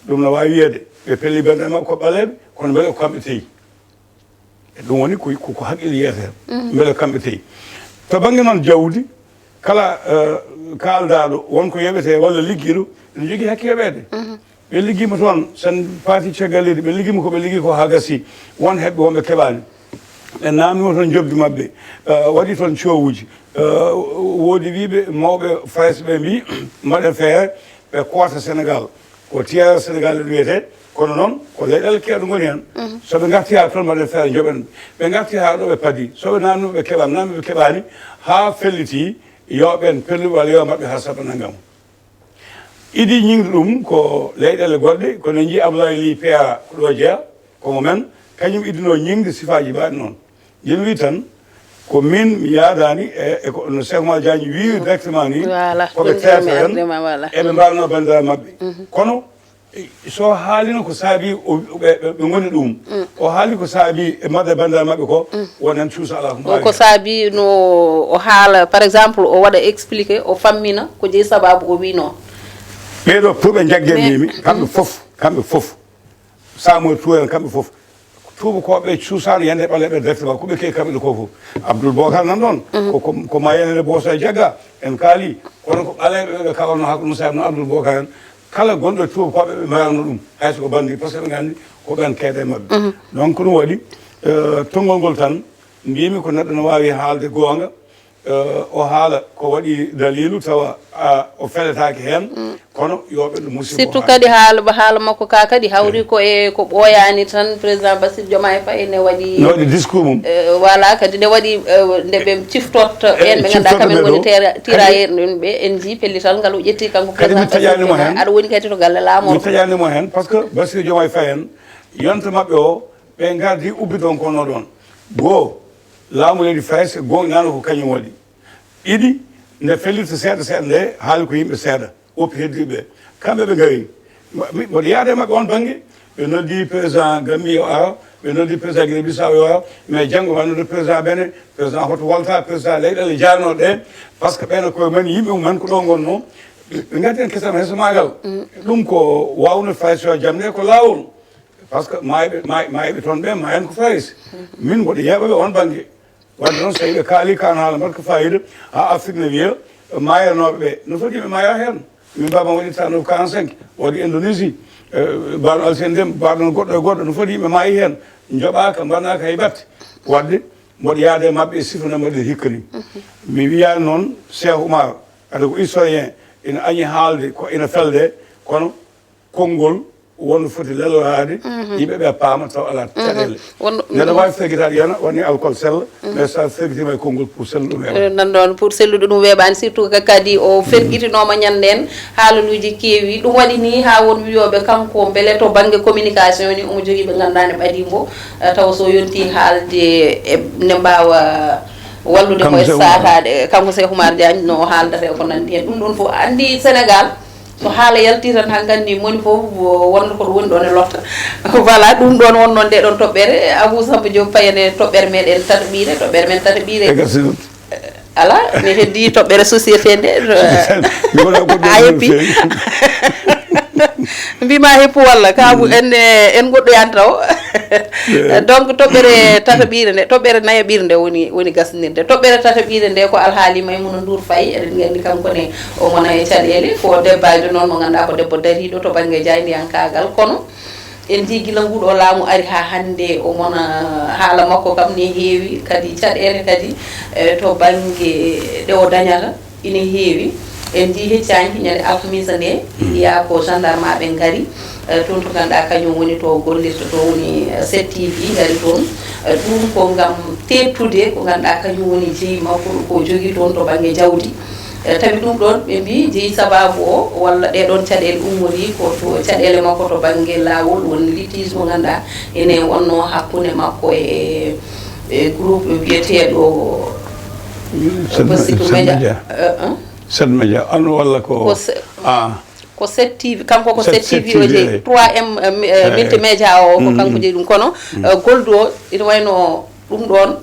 Ɗum no waawi wiyeede, ɓe pelli banndiraaɓe maɓɓe ko ɓaleeɓe, kono mbele ko kamɓe tawi? E ɗum woni ko, ko, ko haqqille yiyata heen. Mbele ko kamɓe tawi? To bannge noon jawdi, kala, eh, kaaldaaɗo, won ko yoɓetee walla liggiiɗo, ene jogii hakke yoɓeede. Ɓe liggiima toon, sen paati caggal leydi, ɓe liggiima ko ɓe liggii ko haa gasi, won heɓɓe won ɓe keɓaani. Ɓe naamniima toon njoɓdi maɓɓe, eh, waɗi toon coowuuji. Eh, woodi wiiɓe mawɓe Farayse ɓe mbii, mbaɗen feere, ɓe koota Senegaal. Ko tiyaare Senegaal en wiyetee, kono noon ko leyɗeele keewɗe ngoni heen. So ɓe ngartii haa toon, mbaɗen feere njoɓen ɓe. Ɓe ngartii haa ɗo ɓe padi. So ɓe naamniima ɓe keɓaani, naamniima ɓe keɓaani, haa felliti, yo ɓeen pellu walla yo mbaɗ ɓe haa saɓa nanngam. Idi ñiŋde ɗum ko leyɗeele goɗɗe, kono en njii Ablaye Ly Peya ko ɗo jeya, ko mo men, kañum idinoo ñiŋde sifaaji mbaɗi noon. Yen wii tan, Ko min mi yaadaani e, e ko no Cheikh Oumar Diagne wii directement ni, Voilà, ko ɓe ɗum ɗo mi teerta en, ardema, voilà. eɓe mbaawno banndiraaɓe maɓɓe. Kono, e, so haalino ko saabii o, ɓe, ɓe, ɓe ngoni ɗum, o haali ko saabii e maɓɓe banndiraaɓe maɓɓe ko, wonen cuusa alaa ko O ko mbaawi. Saabii no o haala, par exemple, o waɗa expliqué, o fammina ko jeyi sabaabu o wii noon. Ɓeeɗo pour ɓe njaggen Mais- mimi, kamɓe fof, kamɓe fof. Samoy tuuren kamɓe fof. Tuubakooɓe cuusaano yande ɓaleeɓe directement, ko ɓe kewi kamɓe ɗo ko fof. Abdoul Bokar nan ɗoon, ko, ko, ko ma yenere booso e jagga, en kaali, kono ko ɓaleeɓe ɓe kawalno hakkunde Moussa ibn Abdoul Bokar en, kala gonɗo e tuubakooɓe ɓe mbaranno ɗum, hay so ko banndi, par ce que ɓe nganndi ko ɓen keede e maɓɓe. Donc ɗum waɗi, euh, tonngol ngol tan, mbiymi ko neɗɗo no waawi haalde goonga, euh, o haala ko waɗi daliilu tawa, ah, o feletaaki heen, kono yo ɓe ɗum musibo Surtout haalde. Kadi haala, haala makko ka kadi hawri ko e ko ɓooyaani tan, président Bassirou Diomaye Faye ne waɗi, No waɗi discours mum. Eh, voilà, kadi ne waɗi, eh, nde ɓe ciftorto Eh, ɓeen ɓe ngannduɗaa ciftorto kamen ɓe ngoni ɗo. tera- Kadi- tirailleurs ɓe, en njii pellital ngal o ƴetti kanko Kadi mi président Bassirou taƴaani mo Diomaye. Heen. Aɗa woni kadi to galle laamu Mi o. Taƴaani mo heen, par ce que Bassirou Diomaye Faye en, yonta maɓɓe o, ɓe ngardi ubbi ɗon kono ɗoon. Goo, laamu leydi Faye, so goonɗinaano ko kañum waɗi. Ɗiɗi, nde fellirta seeɗa seeɗa nde, haali ko yimɓe seeɗa, woppi heddiiɓe ɓe. Kamɓe ɓe ngari. Mbo-, mi-, mboɗo yaada e maɓɓe oon bannge, ɓe noddi président Gambie yo ara, ɓe noddi président Guinée Bissau yo ara, mais janngo ɓe noddi président Bénin, président hoto Walta, président leyɗeele jaarnooɗe ɗe, par ce que ɓeene koye men yimɓe mum men ko ɗo ngonno, ɓe ngarti en kesam hesomaagal. Ɗum ko waawno Faye so jam nde ko laawol. Par ce que maayɓe, maay-, maayɓe toon ɓe, maayan ko Faye. Min mboɗo yeeɓa ɓe oon bannge. Wadde noon, so tawii ɓe kaali kaan haala mbaɗka fayida, haa Afrik ne wiya maayanooɓe ɓe, no foti yimɓe maaya heen. Min baaba waɗi tano quarante-cinq, waɗi Indonésie, eh, mbaɗo Alsendem, mbaɗo goɗɗo e goɗɗo, no foti yimɓe maayi heen. Njoɓaaka, mbaɗaaka hay batte. Wadde, mboɗo yaada e maɓɓe e sifa no mbaɗi hikka ni. Mi wiyaani noon, Cheikh Oumar, ade ko historien, ina añi haalde, ko ina felde, kono konngol wonno foti leloraade, yimɓe ɓe paama taw alaa caɗeele. Wonno- Neɗɗo waawi fergitaade yana, woni alcool sella, mais so a fergitiima e konngol pour selluɗo ɗum weeɓa. Eh, nan ɗoon pour selluɗo ɗum weeɓaani, surtout ka-, kadi o fergitinooma ñande ndeen, haalaluuji keewi. Ɗum waɗi ni haa won wiyooɓe kanko mbele to bannge communication ni omo jogii ɓe ngannduɗaa ne ɓadii mbo, eh, tawa so yontii haalde e ne mbaawa wallude mo e saataade. Kanko Cheikh Oumar Diagne no haaldata e ko nanndi heen. Ɗum ɗoon fof anndi Sénégal, so haala yaltii tan, haa nganndi moni fof wonno ko ɗo woni ɗoon e lotta. Voilà, ɗum ɗoon won noon nde ɗoon toɓɓere. Abou Samba Diop, payen e toɓɓere meɗen tataɓiire, toɓɓere men tataɓiire. Alaa, mi heddii toɓɓere société nde. Mi wona goɗɗo A yeppi. Mbima heppu walla, ka Abou, en, eh, en goɗɗoyani taw. Donc, toɓɓere tataɓiire nde, toɓɓere nayaɓiire nde woni, woni gasnirde. Toɓɓere tataɓiire nde ko Alhaali Maimouna Ndour Faye, eɗen nganndi kanko ne omo na e caɗeele, ko debbajo noon mo ngannduɗaa ko debbo dariiɗo to bannge jaayndiyankaagal, kono en njii gila nguɗo laamu ari haa hannde, omo na, haala makko kam ne heewi, kadi caɗeele kadi, eh, to bannge ɗe o dañata ina heewi. En njii heccaanki ñande alhamisa nde, mbiyaa ko gendarme ɓe ngari, eh, toon to ngannduɗaa kañum woni to gollirta to woni, eh, sept T V ngari toon. Eh, ɗum ko ngam teettude ko ngannduɗaa kañum woni jeyi makko ko jogii toon to bannge jawdi. Eh, tawi ɗum ɗoon ɓe mbii jeyi sabaabu o walla ɗee ɗoon caɗeele ummorii ko to caɗeele makko to bannge laawol, woni litige mo ngannduɗaa ene wonnoo hakkunde makko e, e groupe wiyeteeɗo Basitu Media. Eh, eh. Set Media, ano walla ko, Ko se- ah, Ko sept T V, kanko ko Sept- sept T V sept o T V, jeyi. eh. Trois M, eh, mi- eh, Eh. Multimédia o, ko kanko jeyi ɗum. Kono, eh, Goldo, ina wayno ɗum ɗoon,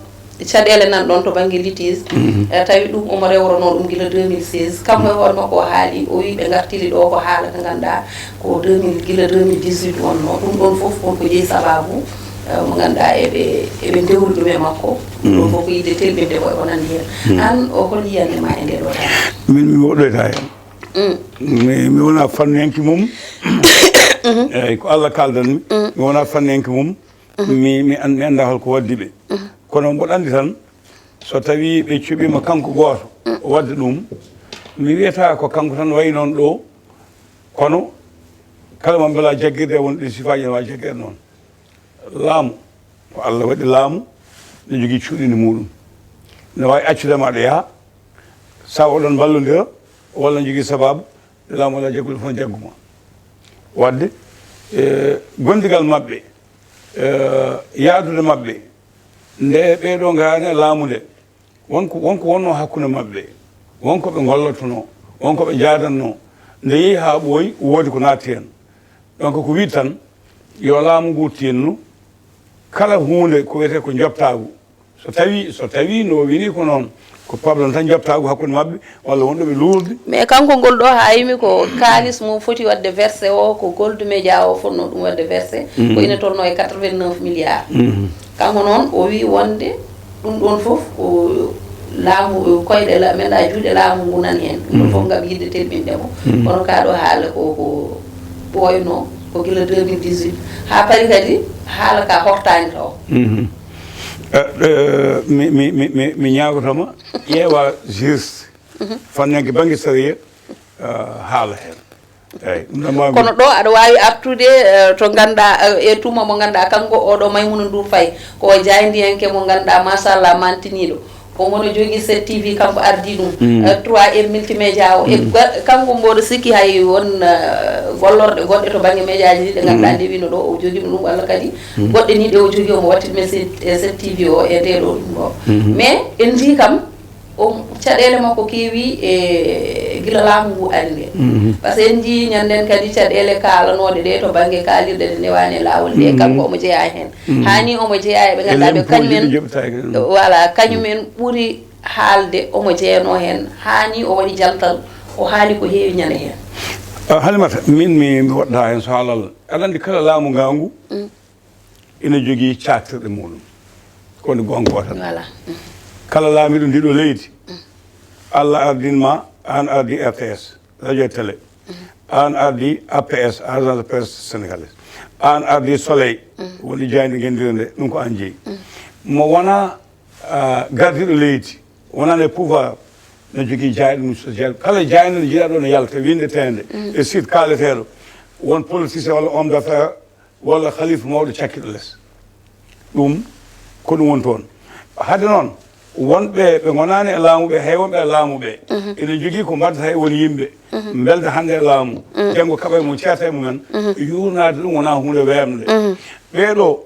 caɗeele nan ɗoon to bannge litige. Eh, tawi ɗum omo rewronoo ɗum gila deux mille seize. Kanko e hoore makko o haali, o wii ɓe ngartiri ɗo ko haala ka ngannduɗaa ko deux mille, gila deux mille dix-huit wonnoo. Ɗum ɗoon fof won ko jeyi sabaabu, eh, mo ngannduɗaa eɓe, eɓe ndewri ɗum e makko. Ɗum ɗoon fof ko yiɗde telɓinde ko e ko nanndi heen. Aan o hol yiyannde ma e ndee ɗoo tan? Min mi woɗɗoyta heen. Mi, mi wona fanniyanke mum. Eyyi, ko Allah kaldanmi. Mi wona fanniyanke mum. Mi, mi an-, mi annda holko waddi ɓe. Kono mboɗo anndi tan, so tawi ɓe cuɓima kanko gooto, o wadda ɗum, mi wiyata ko kanko tan wayi noon ɗo, kono kala mo mbela jaggirde won ɗi sifaaji ene wawi jaggirde noon. Laamu, ko Allah waɗi laamu, ne jogii cuuɗi muɗum. Ne wawi accude ma ɗo yaha, sa oɗon mballodira, walla ne jogii sababu, nde laamu wala jaggude fof ne jagguma. Wadde, eh, gondigal maɓɓe, eh, yaadude maɓɓe, nde ɓeɗo ngarani e laamu nde, Won ko, won ko wonnoo hakkunde maɓɓe, won ko ɓe ngollotonoo, won ko ɓe njaadatnoo. Nde yehi haa ɓooyi, woodi ko naatti heen. Donc, ko wiide tan, yo laamu ngu tinno kala huunde ko wiyetee ko njoɓtaagu. So tawii, so tawii no wini ko noon, ko problème tan njoɓtaagu hakkunde maɓɓe, walla wonɗo ɓe luurdi. Mais kanko ngol ɗo haayimi ko kaalis mo foti waɗde versé o, ko Gold Media o fotnoo ɗum waɗde versé, ko ina tolnoo e quatre-vingt-neuf milliards. Kanko noon o wii wonde ɗum ɗoon fof ko laamu, koyɗe la-, men ɗa juuɗe laamu ngu nani heen. Ɗum ɗoon fof ngam yiɗde telɓinde mo. Kono kaa ɗo haala ko, ko ɓooynoo, ko gila deux mille dix-huit. Haa paari kadi haala ka hortaani taw. Eh, eh, mi, mi, mi, mi, mi ñaagotoo ma, ƴeewa juriste, fannanke bannge sariya, eh, haala heen. Eeyi, ɗum ɗo maa kono ɗo aɗa waawi artude, eh, to ngannduɗaa, eh, e tuma mo ngannduɗaa kanko oɗo Maimouna Ndour Faye, ko o jaayndiyanke mo ngannduɗaa, machallah, mantiniiɗo. Ko mo no jogii sept T V, kanko ardii ɗum. Eh, trois M multimédia o. E ga-, kanko mboɗo sikki hay won, eh, gollorɗe goɗɗe to bannge médiaji ɗi ɗe ngannduɗaa nde wino ɗo o jogii ɗum, walla kadi goɗɗe ni ɗe o jogii omo wattidi men sept, eh, sept T V o e nde ɗo ɗum ɗo. Mais en njii kam, o, caɗeele makko keewi e gila laamu ngu ari nde. Par ce que en njii ñannden kadi caɗeele kaalanooɗe ɗe to bannge kaalirɗe ɗe ndewaani e laawol ɗe, kanko omo jeyaa heen. Haa ni omo jeyaa e ɓe ngannduɗaa ɓe kañumen, voilà, kañumen ɓuri haalde, omo jeyanoo heen. Haa ni o waɗi jantal, o haali ko heewi ñande heen. Ah, Halimata, min mi, mi waɗataa heen so haalal. Aɗa anndi kala laamu ngaangu, ina jogii caaktirɗe muɗum. Ko woni goonga gootal. Voilà. Kala laamiiɗo ndiɗo leydi, Allah ardin ma, aan ardi R T S, radio et télé. Aan ardi A P S, Agence de Presse Sénégalaise. Aan ardi Soleil, woni jaaynde ngenndiire nde, ɗum ko aan jeyi. Mo wonaa, ah, gardiiɗo leydi, wonaa e pouvoir, no jogii jaaynde mum social. Kala jaaynde nde njiɗaa ɗo no yalta, winndeteende, e site kaaleteeɗo, won politicien walla homme d'affaires, walla halifa mawɗo cakkiɗo les. Ɗum ko ɗum woni toon. Hade noon, wonɓe ɓe ngonaani e laamu ɓe, hay wonɓe e laamu ɓe, ene njogii ko mbaɗata e won yimɓe, mbelda hannde e laamu, janngo kaɓa e mum, ceerta e mumen, yuurnaade ɗum wonaa huunde weemde. Ɓee ɗo,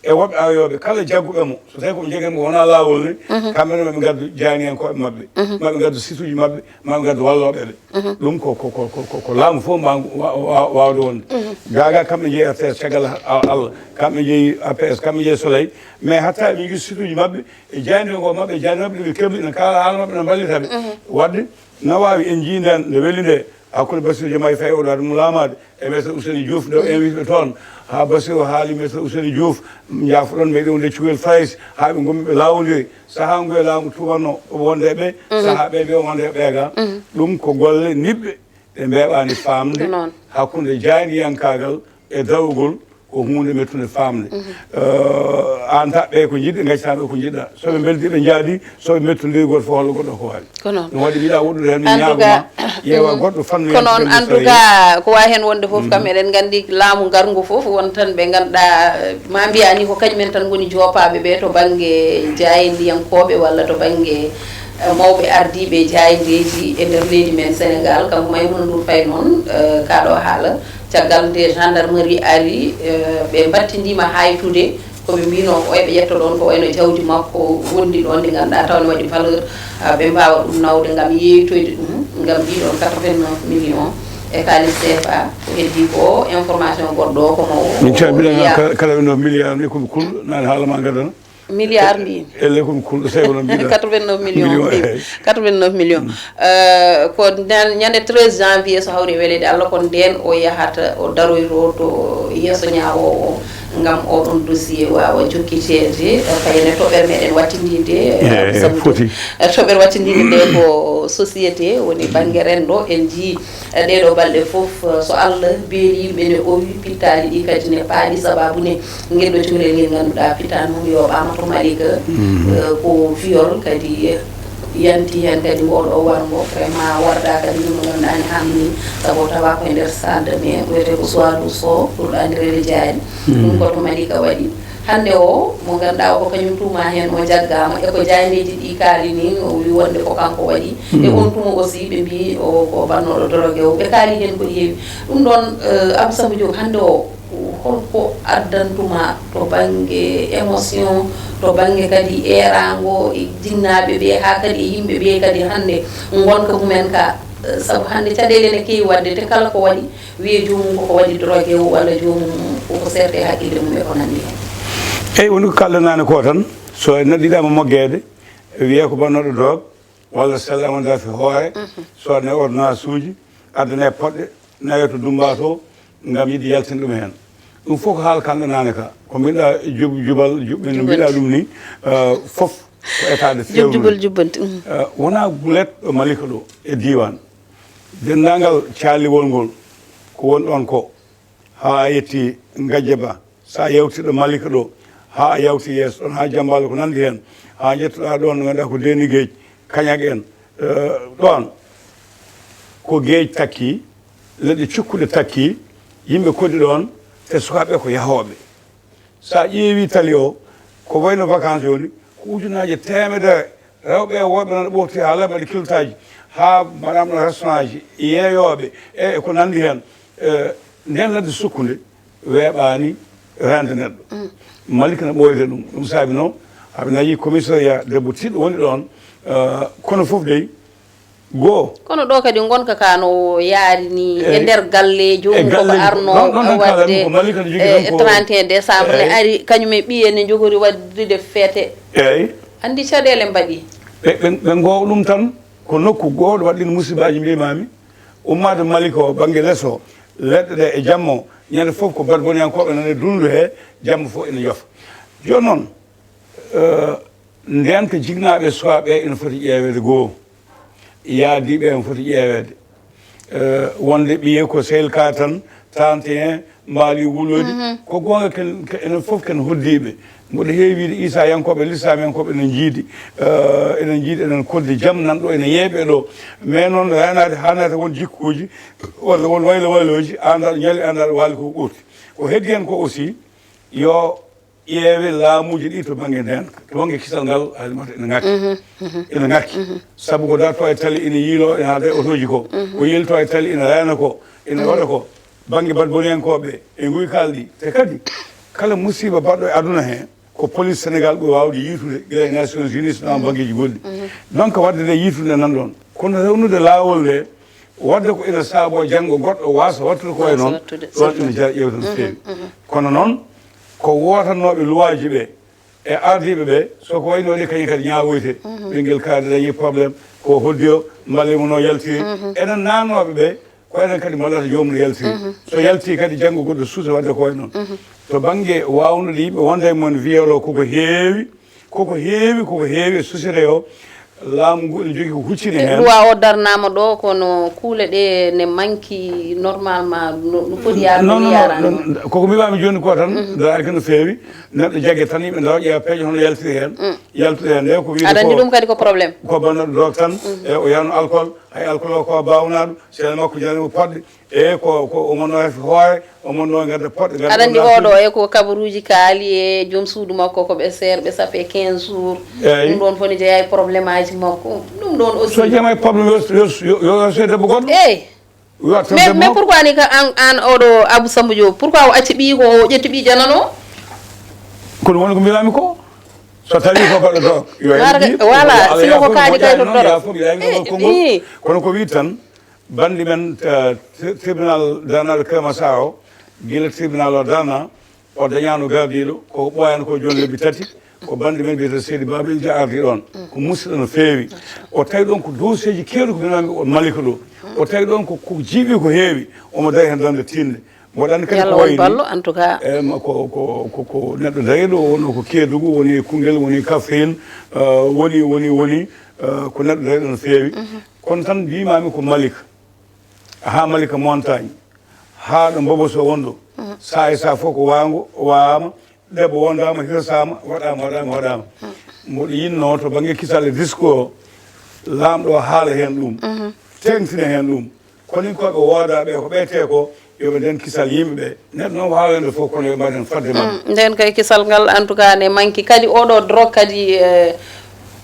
e woɓɓe awoyooɓe, kala jagguɓe mo, so tawii ko ɓe njogii mo wonaa laawol ni, kamɓe ne maɓe ngaddu jaayndiyankooɓe maɓɓe, maɓe ngaddu site uji maɓɓe, maɓe ngaddu wallooɓe ɓe. Ɗum ko, ko, ko, ko, ko, ko laamu fof mbaawngu wa-, wa-, waawde wonde. Gaa gaa kamɓe njeyi R T S caggal a-, Allah, kamɓe njeyi A P S, kamɓe njeyi Soleil, mais hatta ɓe njeyi site uji maɓɓe, e jaayndiyankooɓe maɓɓe, e jaayndiyankooɓe maɓɓe, ɓe keɓi, ene kaala haala maɓɓe, ene mballita ɓe. Waɗde, nawaawi en njii ndeen nde weli nde, hakkunde Bassirou Diomaye Faye oɗo hade mum laamaade, e Maître Ousseynou Diouf, nde o invite ɓe toon, haa Bassirou haali Maître Ousseynou Diouf, njaafoɗon meɗen wonde cukalel Farayse, haa ɓe ngummi ɓe laawondiri. Sahaa ngu e laamu tuubatnoo, o wonde e ɓe, sahaa ɓe mbiya wonde e ɓeegaa. Ɗum ko golle niɓɓe ɗe mbeeɓaani faamde hakkunde jaayndiyankaagal e dawrugol, ko huunde mettunde faamde. Eh, aan taɓɓe ko njiɗɗa, ngaccataa ɗo ko njiɗɗa. So ɓe mbeldi, ɓe njaadi, so ɓe mettondiri, gooto fof holla goɗɗo ko waawi. Ko noon. Ɗum waɗi mbiɗa woɗɗude heen, mi ñaago ma, ƴeewa goɗɗo fannu. Ko noon, en tout cas, ko waawi heen wonde fof, kam eɗen nganndi laamu ngarngu fof, won tan ɓe ngannduɗaa, ma mbiyaa ni ko kañumen tan ngoni joopaaɓe ɓe to bannge jaayndiyankooɓe walla to bannge, eh, mawɓe ardiiɓe jaayndeeji e nder leydi men Sénégal. Kanko Maimouna Ndour Faye noon, eh, kaa ɗo haala, caggal nde gendarmerie ari, eh, ɓe mbattindiima haaytude. Ko ɓe mbino ko eɓe ƴetta ɗon ko wayno jawdi makko wondi ɗon ndi ngannduɗaa taw ne waɗi valeur, ah, ɓe mbaawa ɗum nawde ngam yeeytoyde ɗum, ngam ɗii ɗon quatre-vingt-neuf millions e kaalis C F A. Ko heddi ko information goɗɗo ko mo min calmina kala, kala ɓe no milliard ni ko ɓe kulɗo naan haala ma gadana. Milliard mbi. Elle ko mi kulɗo sego no mbiɗa. Quatre-vingt-neuf millions. Millions, mbi. Quatre-vingt-neuf millions. Euh, ko nden ñande treize janvier, so hawri e weleede Allah, ko nden o yahata, o daroyto to yeeso ñaawoowo o, ngam oɗon dossier waawa jokkiteede, eh, fayne toɓɓere meɗen wattindinde, eh, eh, Abdou Samdou. Foti. Eh, toɓɓere wattindinde nde ko société, woni bannge renndo, en njii, eh, ɗee ɗoo balɗe fof, eh, so Allah beeli yimɓe ne owi, pittaali ɗi kadi ne paaɗi, sabaabu ne ngel ɗo cukalel ngel ngannduɗaa pittaali mum yooɓaama to Malika, eh, ko viol kadi, eh, yanti heen kadi ngoo ɗoo warngo, vraiment warda kadi ɗum no ngannduɗaa ne haamni, sabu o tawa ko e nder salle de bain, wiyetee ko Soirée du Sceau, ɓurɗo anndireede Diagne. Ɗum ko to Malika waɗi. Hannde o, mo ngannduɗaa o ko kañum tuumaa heen, o jaggaama, e ko jaayndeeji ɗi kaali ni, o wi wonde ko kanko waɗi. E on tuma aussi, ɓe mbi o ko bannooɗo drogue o, ɓe kaali heen ko heewi. Ɗum ɗoon, eh, Abdou Samba Diop, hannde o, holko addantuma to bannge émotion, To bannge kadi eeraango e jinnaaɓe ɓe, haa kadi e yimɓe ɓe kadi hannde ngonka mumen ka, eh, sabu hannde caɗeele ne keewi waɗde, te kala ko waɗi wiye joomum koko waɗi drogue o, walla joomum koko serte hakkille mum e ko nanndi heen. Eyi, woni ko kalɗa naane ko tan, so neɗɗo yiɗaama moggeede, wiyee ko bannooɗo drogue, walla sellaama darti hoore, so ne ordonnance uji, addane poɗɗe, nawe to Dummba to, ngam yiɗde yaltinde ɗum heen. Ɗum fof ko haala kalɗa naane ka. Ko mbiɗa jub-, jubal, jub-, no mbiɗa ɗum ni, eh, fof ko état de Jub-, février. Jubal jubbanti, mhm. Eh, wonaa gulet ɗo Malika ɗo e diiwaan. Denndaangal caaliwol ngol ko won ɗoon ko, haa yetti Ngajja Ba, so a yawtii ɗo Malika ɗo, haa a yawtii yeeso ɗoon, haa Jambaalo ko nanndi heen, haa njettoɗaa ɗoon ɗo ngannduɗaa ko Deeni Geej, Kañak en, eh, ɗoon ko geej takki, leɗɗe cukkuɗe takki, yimɓe koɗi ɗoon, te sukaaɓe ko yahooɓe. So a ƴeewii tali o, ko wayno vacances woni, ko ujunaaje teemedere rewɓe e worɓe nana ɓofti haa laaɓa ɗi kilotaaji, haa mbaɗaama restaurantji, yeeyooɓe e, e ko nanndi heen. Eh, ndeen ladde sukkunde weeɓaani reende neɗɗo. Malika no ɓooyde ɗum. Ɗum saabi noon, haɓe nayi commissariat debbo tiiɗɗo woni ɗoon, eh, kono fof dey, goo. Kono ɗo kadi ngonka ka no yaari ni e nder galle, joomum koko arno waɗde e trente et un décembre ne ari, kañum e ɓiye ne njogori waɗde fête. Eeyi. Anndi caɗeele mbaɗi. Ɓe, ɓe, ɓe ngoowa ɗum tan, ko nokku gooto waɗɗiino musibaaji mbimami, ummaade Malika o, bannge les o, leɗɗe ɗe e jamma o, ñande fof ko badboniyankooɓe nana e dundu he, jamma fof ene yofa. Jooni noon, eh, ndeen ko jinnaaɓe e sukaaɓe ene foti ƴeeweede goo. Yaadiiɓe ene foti ƴeeweede. Eh, wonde ɓiye ko sehil ka tan, trente et un, mbaali wuloyde. Ko goonga, ken, ke-, enen fof ken hoddiiɓe. Mboɗo heewi wiide Iisayankooɓe, Lislaamiyankooɓe ene njiidi, eh, ene njiidi, enen koddi jam nan ɗo, ene yeeɓe ɗo. Mais noon, reenaade, haanaade won jikkuuji, walla won waylo waylooji, aan aɗa ñali, aan aɗa waali ko ɓurti. Ko heddi heen ko aussi, yo ƴeewe laamuuji ɗi to bannge ndeenka, to bannge kisal ngal, hay gooto ene ŋakki. Ene ŋakki. Sabu ko darto e tali ene yiilo, ene haada e otooji ko. Ko yilto e tali ene reena ko, ene waɗa ko. Bannge badboniyankooɓe e nguy kalɗi. Te kadi, kala musiiba baɗɗo e aduna he, ko police Sénégal ɓuri waawde yiitude, gila e Nations Unies, nawam banngeeji goɗɗi. Donc, waɗde nde yiitude nan ɗoon. Kono rewnude laawol nde, waɗde ko ina saaboo janngo goɗɗo waasa wattude ko wayi noon, ɗoon ina jara ƴeewte no feewi. Kono noon, ko wootatnooɓe luwaaji ɓe e ardiiɓe ɓe, so ko wayi noon ni kañum kadi ñaawoyte. Ɓinngel kaari dañi problème, ko hoddi o, mballe mum no yaltiri. Enen naatnooɓe ɓe, ko enen kadi mballata joomum no yaltiri. So yalti kadi janngo goɗɗo suusa waɗde ko wayi noon. To bannge waawnude yimɓe wonde e mum viol o koko heewi, koko heewi, koko heewi e société o. Laamu ngu ene jogii ko huccini heen. Loi o darnaama ɗo, kono kuule ɗe ne manki normalement no, no foti yaade, non, non, non, yarani. Koko mbiɗami jooni ko tan, daraaki no feewi. Neɗɗo jagge tan yimɓe ndawa ƴeewa peeje hono yaltiri heen. Yaltude heen nde ko wiyde aɗa anndi ko, ɗum kadi ko problème. Ko bannooɗo drogue tan, e o yarno alcool, hay alcool o ko baawnaaɗo, seeɗa makko janimo poɗɗe, e ko, ko omo no hefi hoore, omo no ngadda poɗɗe, ngadda aɗa anndi oɗo e ko kabaruuji kaali e joom suudu makko ko ɓe seer, ɓe safe quinze jours. Eeyi. Ɗum ɗoon fof ne jeyaa e problème aji makko. Ɗum ɗoon aussi. So jeema e problème, yo, yo, yo, yo, yo debbo goɗɗo. Eeyi. Mais, mais pourquoi ni ka an, an oɗo Abou Samba Diop, pourquoi o acci ɓiyi ko o ƴetti ɓiyi janano? Kono woni ko mbiyami ko, so tawi ko baɗɗo drogue, yo en mbiy, voilà, sino ko kaali kay to drogue. Kono ko wi tan, bandi men, eh, tri-, tribunal darnaaɗo Keur Massar o, gila tribunal o darna, o dañaano gardiiɗo, ko ɓooyaani ko jooni lebbi tati, ko bandi men mbiyetee Seydi Babel Dia ardi ɗoon. Ko musiɗɗo no feewi. O tawi ɗoon ko dossier ji keewɗi ko mbinami o Malika ɗo. O tawi ɗoon ko, ko jiiɓi ko heewi, omo dañi heen darnde tiiɗnde. Mboɗo anndi kadi ko wayni, en tout cas, eh, ko, ko, ko, ko neɗɗo dariiɗo, o woni ko Kédougou, woni Koungheul, woni Kaffrine, eh, woni, woni, woni, eh, ko neɗɗo dariiɗo no feewi. Kono tan mbimami ko Malika. Haa Malika Montagne, haa ɗo Mboboso wonɗo, saa e saa fof ko waango, waama, debbo wondaama, hirsaama, waɗaama, waɗaama, waɗaama. Mboɗo yinnoo to bannge kisal e discours o, laamɗo o haala heen ɗum, teeŋtina heen ɗum. Koninkooɓe woodaaɓe ko ɓe tee ko, yo ɓe nden kisal yimɓe ɓe. Neɗɗo noon waawande fof, kono yo mbaɗen fadde maɓɓe. Mm, nden kay kisal ngal, en tout cas, ne manki. Kadi oɗo drogue kadi, eh,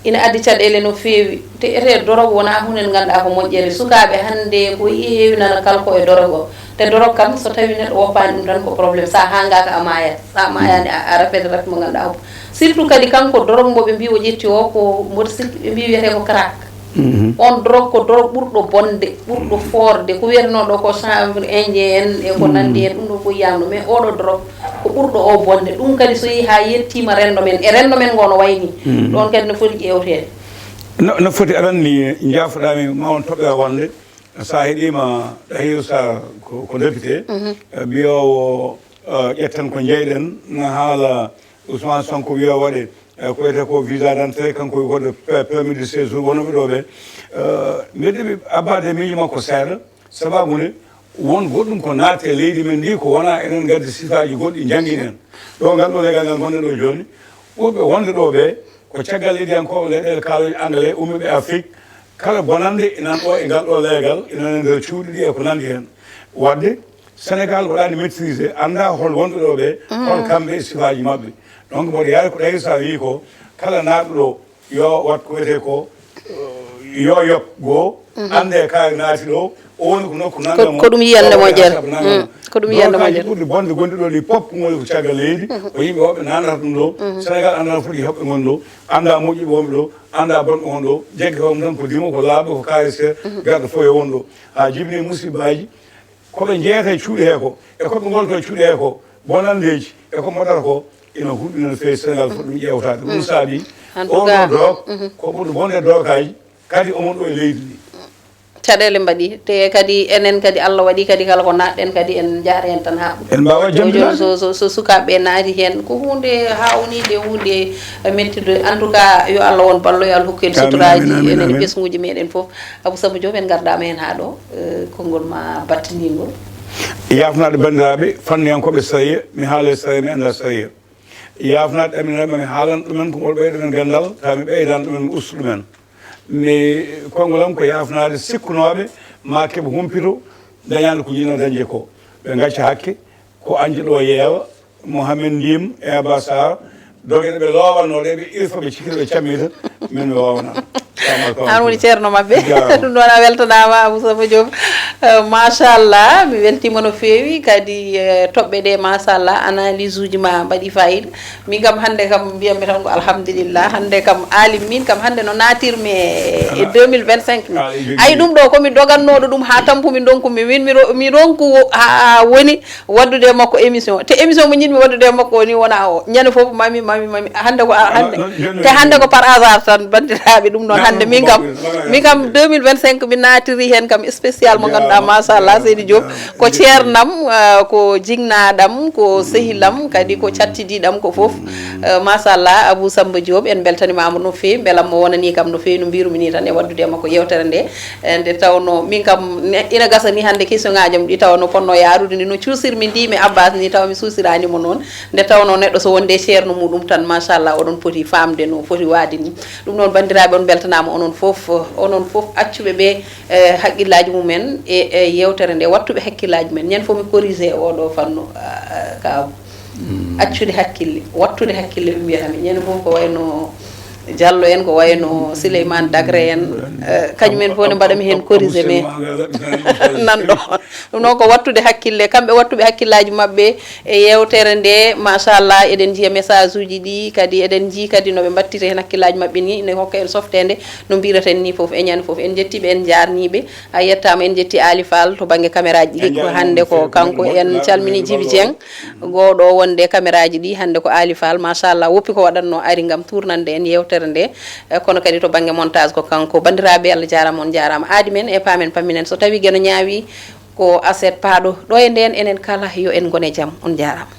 ina addi caɗeele no feewi. Te ete drogue wonaa huunde nde ngannduɗaa ko moƴƴere. Sukaaɓe hannde ko heewi nana kala ko e drogue o. Te drogue kam, so tawii neɗɗo woppaani ɗum tan ko problème. Sa haangaaka a maayat. Sa maayaani a, a rafete rafi mo ngannduɗaa ko Surtout kadi kanko drogue mbo ɓe mbi o ƴetti o, ko mboɗo sikki ɓe mbi wiyetee ko crack. Mhm. On drogue ko drogue ɓurɗo bonde, ɓurɗo foorde. Ko wiyetenoo ɗo ko chanvre indien en e ko, mhm, nanndi en, ɗum ɗo fof yiyamno. Mais oɗo drogue ko ɓurɗo o bonde. Ɗum kadi so yehi haa yettiima renndo men, e renndo men ngo no wayni, mhm, ɗon kadi no foti ƴeewteede. No, no foti, aɗa anndi, njaafoɗaami, ma on toɓɓe wonde, so a heɗiima Ɗahiru Sah ko, ko député, mhm, eh, mbiyoowo, eh, ƴetten ko njeyɗen, na haala Ousmane Sonko wiya waɗe, eh, ko wiyetee ko visa d'entrée, kanko wi waɗe pe-, permis de séjour, wonɓe ɗo ɓe. Eh, mbeɗa ɗaɓɓi abbaade miijo makko seeɗa, sababu nde won goɗɗum ko naati e leydi men ndi ko wona enen ngaddi sifaaji goɗɗi njanngi en. Ɗo ngal ɗo legal ngal ngonɗen ɗo jooni, ɓurɓe wonde ɗo ɓe ko caggal leydiyankooɓe leyɗeele kaalooje anglais ummiiɓe Afrique, kala bonannde ina ɗo e ngal ɗo leegal, ina e nder cuuɗi ɗi e ko nanndi heen. Waɗde, Sénégal waɗaani maîtrisé, anndaa hol wonɓe ɗo ɓe, hol kamɓe e sifaaji maɓɓe. Donc, mboɗo yaari ko Ɗahiru Sah wii ko, kala naatɗo ɗo, yo waɗ ko wiyetee ko, eh, yo yoɓ goo, annde kaari naati ɗo, o woni ko nokku nanngam o, ko ɗum yiyannde moƴƴere. Mm, ko ɗum yiyannde moƴƴere. Ɓurɗi bonde gonɗi ɗo ɗi pop ngoni ko caggal leydi, ko yimɓe woɓɓe nanata ɗum ɗo. Sénégal anndaa foti hoɓɓe ngoni ɗo, anndaa moƴƴuɓe wonɓe ɗo, anndaa bonɓe won ɗo, jaggi hoore mum tan ko dimo, ko laaɓa, ko kaalis he, garɗo fof e won ɗo. Haa jibini musibbaaji, ko ɓe njeyata e cuuɗi he ko, e ko ɓe ngolta e cuuɗi he ko, bonanndeeji, e ko mbaɗata ko, ina hulɓina no feewi Sénégal foti ɗum ƴeewtaade. Ɗum saabi, en tout cas, oɗo drogue, ko ɓurɗo bonde drogueaaji, kadi omon ɗo e leydi ndi. Caɗeele mbaɗi, te kadi enen kadi Allah waɗi kadi kala ko naatɗen kadi en njaara heen tan haa ɓurta. En mbaawa jamdinaade. Jooni so, so, so sukaaɓe naati heen, ko huunde haawniinde, huunde mettude. En tout cas, yo Allah won ballo, yo Allah hokku en suturaaji, enen e ɓesnguuji meɗen fof. Abou Samba Diop, en ngardaama heen haa ɗo, eh, konngol ma battiningol. Yaafnaade banndiraaɓe, fanniyankooɓe sariya, mi haala e sariya, mi annda sariya. Yaafnaade ɗaminanɓe, mi haalana ɗumen ko ngol ɓeyda men ganndal, tawa mi ɓeydana ɗumen, mi usta ɗumen. Mi, konngol am ko yaafnaade sikkunooɓe ma keɓ humpito dañaande ko njinno dañde ko. Ɓe ngacca hakke, ko añde ɗo yeewa, Mohamed Ndim e Abba Sarr, doge ɗe ɓe loowanno ɗe, ɓe irfa ɓe cikkita ɓe cammita, min mi waawna. An woni ceerno maɓɓe. Jaaraama. Ɗum ɗoon a weltanaama, Abou Samba Diop. Eh, machallah, mi weltiima no feewi, kadi, eh, toɓɓe ɗe, machallah, analyse uji ma mbaɗi fayida. Min kam hannde kam mbiyatmi tan ko alhamdulillah. Hannde kam Aly, min kam hannde no naatirmi e, e deux mille vingt-cinq mi. Ay, ɗum ɗo ko mi dogannooɗo ɗum haa tampumi ndonku mi. Min mi ro-, mi ronku wo-, haa woni waɗdude e makko émission. Te émission mo njiɗmi waɗdude e makko woni wona o. Ñande fof mami, mami, mami. Hannde ko a-, hannde. Te hannde ko par hasard tan, banndiraaɓe, ɗum noon hannde. Min kam, min kam deux mille vingt-cinq mi naatiri heen kam spécial mo ngannduɗaa, machallah, Seydi Diop. Ko ceernam, eh, ko jinnaaɗam, ko sehilam, kadi ko cattidiiɗam ko fof. Eh, machallah, Abou Samba Diop, en mbeltanimaama no feewi, mbelam mo wonanii kam no feewi, no mbirumi ni tan e waɗdude e makko yeewtere nde. Eh, nde tawnoo, min kam, ne-, ina gasa ni hannde question ngaaji am ɗi tawnoo fotnoo yaarude ni, no cuusirmi ndi mi Abbas ni, tawa mi suusiraani mo noon. Nde tawnoo neɗɗo so wonde e ceerno muɗum tan, machallah, oɗon poti faamde no foti waade ni. Ɗum noon, banndiraaɓe, on mbeltanaama onon fof, onon fof accuɓe ɓe, eh, haqqillaaji mumen e, e yeewtere nde, wattuɓe hakkillaaji men. Ñande fof mi corrigé oɗo fannu, ah, ka accude hakkille, wattude hakkille ɓe mbiyata mi. Ñande fof ko wayno Diallo en, ko wayno Souleymane Dagre en, eh, kañum en fof ne mbaɗa mi heen corrigé, mais nan ɗo. Ɗum noon ko wattude hakkille, kamɓe wattuɓe hakkillaaji maɓɓe e yeewtere nde, machallah, eɗen njiya message uji ɗi, kadi eɗen njii kadi no ɓe mbattiri heen hakkillaaji maɓɓe ni, ne hokka en softeende, no mbiraten ni fof, e ñande fof. En njettii ɓe, en njaarnii ɓe. A yettaama, en njetti Aly Fall to bannge caméraji ɗi. Ko hannde ko kanko, en calmini Djiby Dieng, gooɗo wonde caméraji ɗi, hannde ko Aly Fall, machallah, woppi ko waɗatno, ari ngam tuurnande en yeewtere nde. Eh, kono kadi to bannge montage ko kanko. Banndiraaɓe, Allah jaaraama, on njaaraama. Aadi men e paamen pamminen, so tawi geno ñaawi ko aset paaɗo. Ɗo e ndeen, enen kala yo en ngon e jam. On njaaraama.